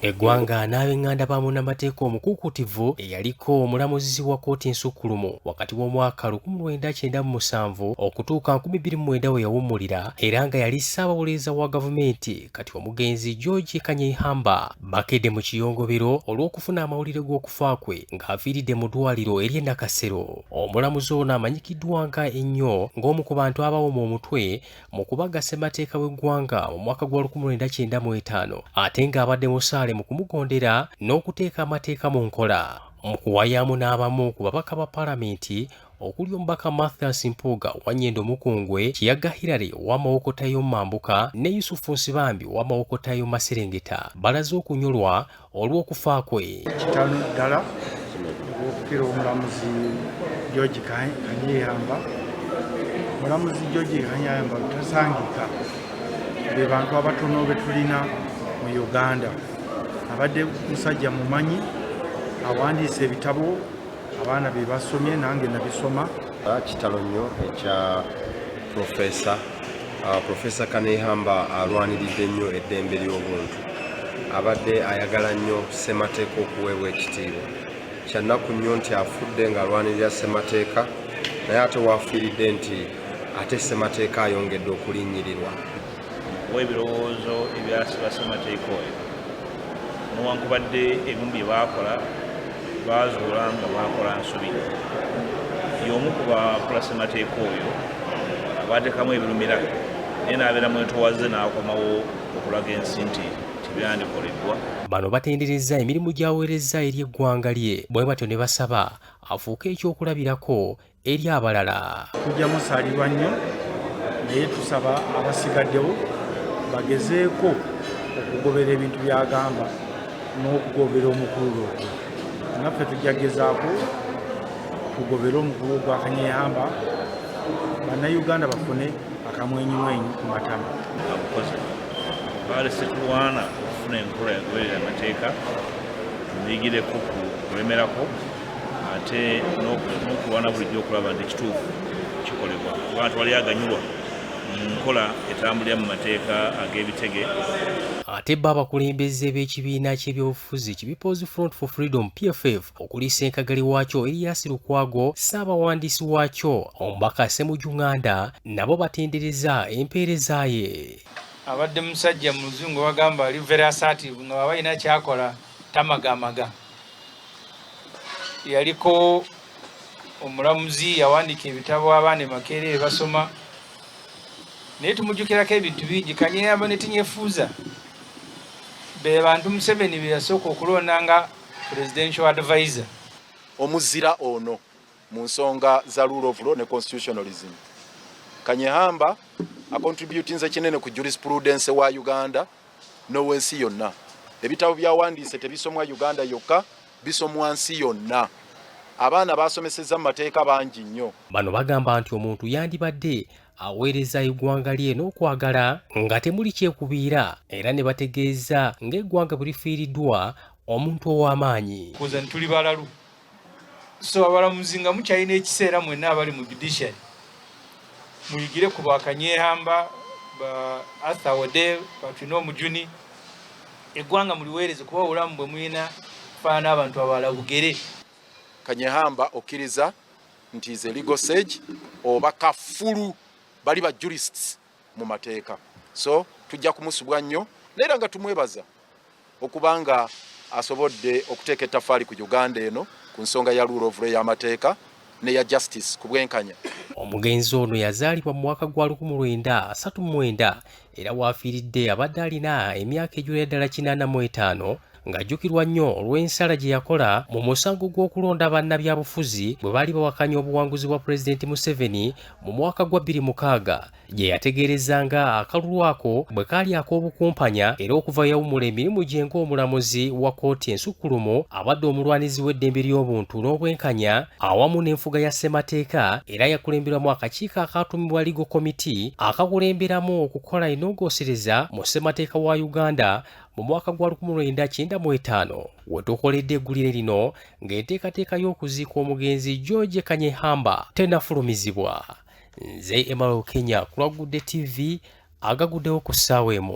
Eggwanga n'ab'eŋŋanda ba munnamateeka omukuukuutivu eyaliko omulamuzi wa kkooti ensukkulumu wakati w'omwaka 1997 okutuuka 2009 we yawummulira era nga yali ssaabawolereza wa gavumenti kati omugenzi George Kanyeihamba bakedde mu kiyongobero olw'okufuna amawulire g'okufa kwe ng'afiiridde mu ddwaliro ery'e Nakasero. Omulamuzi ono amanyikiddwa nga ennyo ng'omu ku bantu abawoma omutwe mu kubaga ssemateeka w'eggwanga mu mwaka gwa 1995 ate ng'abadde musaale mu kumugondera n'okuteeka amateeka mu nkola. Mu kuwayaamu n'abamu ku babaka ba palamenti okuli omubaka Mathias Mpuuga owa Nyendo Mukungwe, Kiyaga Hillary owa Mawokota y'omu Mambuka ne Yusufu Nsibambi owa Mawokota y'omu Maserengeta balaze okunyolwa olw'okufa kwe. Kitano ddala olw'okukira omulamuzi George Kanyeihamba. Omulamuzi George Kanyeihamba tasangika, be bantu abatono be tulina mu Uganda. Abadde musajja mumanyi, awandiise ebitabo abaana bye basomye, nange nabisoma. Kitalo nnyo ekya Profesa Profesa Kanyeihamba. Alwaniridde nnyo eddembe ly'obuntu, abadde ayagala nnyo ssemateeka okuweebwa ekitiibwa. Kyannaku nnyo nti afudde ng'alwanirira ssemateeka, naye ate waafiiridde nti ate ssemateeka ayongedde okulinnyirirwa. Kuwa ebirowoozo ebyasiba ssemateeka oyo, newankubadde ebimu bye baakola baazuula nga baakola nsobi, y'omu ku bakola ssemateeka oyo abateekamu ebirumira, naye n'abeera mwetowaze n'akomawo okulaga ensi nti tebyandikoleddwa. Bano batenderezza emirimu gy'aweerezza eri eggwanga lye, bwe batyo ne basaba afuuke ekyokulabirako eri abalala. Tujja musaalirwa nnyo, naye tusaba abasigaddewo bagezeeko okugobera ebintu by'agamba n'okugobera omukululo ogwo. Naffe tujja gezaako tugobere omukululo gwa Kanyeihamba, Bannayuganda bafune akamwenyumwenyu ku matama. Abukoze balese tulwana okufuna enkola yagoberera amateeka, tumuyigireko ku kulemerako ate n'okulwana bulijjo okulaba nti ekituufu kikolebwa, kubanga tewali aganyulwa mu nkola etambulira mu mateeka ag'ebitege. Ate bo abakulembeze b'ekibiina ky'ebyobufuzi ki People's Front for Freedom, PFF, okuli ssenkagali waakyo Erias Lukwago, ssaabawandiisi waakyo omubaka Ssemujju Nganda, nabo batendereza empeereza ye. Abadde musajja, mu Luzungu bagamba ali very assertive, nga bw'aba alina kyakola tamagamaga. Yaliko omulamuzi, yawandiika ebitabo abaana e Makerere basoma, naye tumujjukirako ebintu bingi. Kanyeihamba ne Tinyefuza be bantu Museveni be yasooka okulonda nga presidential advisor. Omuzira ono mu nsonga za rule of law ne constitutionalism, Kanyeihamba acontributinze kinene ku jurisprudence wa Uganda n'owensi yonna. Ebitabo byawandiise tebisomwa Uganda yokka, bisomwa nsi yonna. Abaana basomesezza mu mateeka bangi nnyo. Bano bagamba nti omuntu yandibadde aweereza eggwanga lye n'okwagala nga temuli kyekubiira, era ne bategeeza ng'eggwanga bwe lifiiriddwa omuntu ow'amaanyi. Kuza ntuli balalu. So abalamuzi nga mukyalina ekiseera, mwenna abali mu judiciary, muyigire ku ba Kanyeihamba, ba Arthur Odel, batwine omujuni. Eggwanga muliweereze, kuba obulamu bwe mulina kufaanana abantu abalala bugere. Kanyeihamba okkiriza nti is a legal sage oba kafulu, bali ba jurists mu mateeka, so tujja kumusubwa nnyo, naye era nga tumwebaza okuba nga asobodde okuteeka ettafaali ku Uganda eno ku nsonga ya rule of law, y'amateeka neya justice, ku bwenkanya. Omugenzi ono yazaalibwa mu mwaka gwa 1939 era waafiiridde abadde alina emyaka egyolera ddala 85, ng'ajjukirwa nnyo olw'ensala gye yakola mu musango gw'okulonda bannabyabufuzi bwe baali bawakanya obuwanguzi bwa Pulezidenti Museveni mu mwaka gwa 2006, gye yategeereza nga akalulu ako bwe kaali ak'obukumpanya. Era okuva yawummula emirimu gye ng'omulamuzi wa kkooti ensukkulumu, abadde omulwanizi w'eddembe ly'obuntu n'obwenkanya awamu n'enfuga ya ssemateeka, era yakulemberamu akakiiko akaatumibwa Legal Committee akakulemberamu okukola ennongoosereza mu ssemateeka wa Uganda mu mwaka gwa 1995. We tukoledde eggulire lino ng'enteekateeka y'okuziika omugenzi George Kanyeihamba tennafulumizibwa. Nze Emmanuel Kenya ku lwa Gudde TV, agaguddewo ku ssaawa emu.